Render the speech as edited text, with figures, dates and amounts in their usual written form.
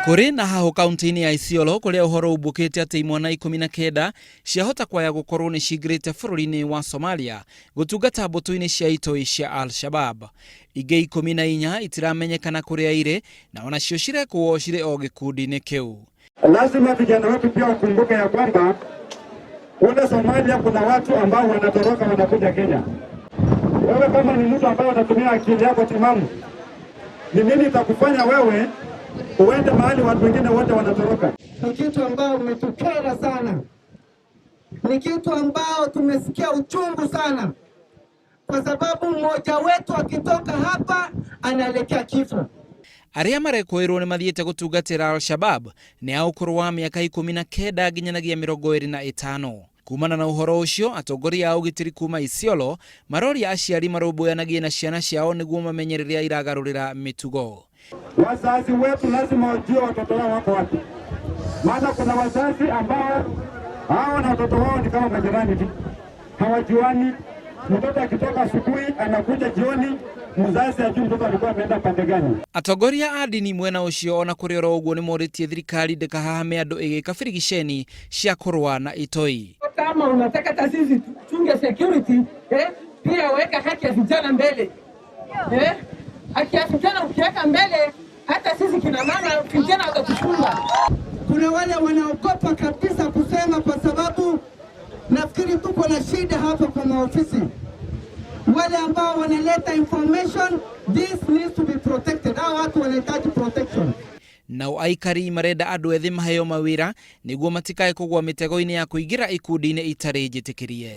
Kũrĩ na hahũ kaunti-inĩ ya Isiolo kũrĩa ũhoro umbũkĩte atĩ imwana 19 ciahota kwaya gũkorwo nĩ cingĩrĩte bũrũri-inĩ wa Somalia gũtungata mbũtũ-inĩ cia itoi cia Al-Shabab. Ingĩ 14 itiramenyekana kũrĩa irĩ na onacio cirekwo cirĩ o gĩkundi-inĩ kĩu. Lazima vijana wetu pia wakumbuke ya kwamba kule Somalia kuna watu ambao wanatoroka wanakuja Kenya. Wewe kama ni mtu ambaye unatumia akili yako timamu, ni nini itakufanya wewe uende mahali watu wengine wote wanatoroka? Ni kitu ambao umetukera sana, ni kitu ambao tumesikia uchungu sana, kwa sababu mmoja wetu akitoka hapa anaelekea kifo. Arĩa marekũĩrwo nĩ mathiĩte gũtungatĩra Al-Shabab nĩ a ũkũrũ wa mĩaka 19 nginyanagia 25. Kumana na ũhoro ũcio, atongoria a ũgitĩri kuma Isiolo maroria aciari marũmbũyanagie na ciana ciao nĩguo mamenye rĩrĩa iragarũrĩra mĩtugo. Wazazi wetu lazima wajue watoto wao wako wapi, maana kuna wazazi ambao hao na watoto wao ni kama majirani tu, hawajuani. Mtoto akitoka asubuhi anakuja jioni, mzazi ajui mtoto alikuwa ameenda pande gani. Atongoria a ndini mwena ũcio ona kũrĩ oro ũguo nĩ morĩtie thirikari ndĩkahahame andũ ĩgĩka birigiceni cia kũrũa na itoi. Kama unataka hata sisi tuchunge security pia weka haki ya vijana mbele. Haki ya vijana ukiweka mbele, hata sisi kina mama vijana watatuchunga. Kuna wale wanaogopa kabisa kusema, kwa sababu nafikiri tuko na shida hapa kwa maofisi. Wale ambao wanaleta information, this needs to be protected. Hao watu wanahitaji protection. Nao aikari marenda andũ ethĩ maheo mawĩra nĩguo matikae kũgũa mĩtego-inĩ ya kũingĩra ikundi-inĩ itarĩ njĩtĩkĩrie.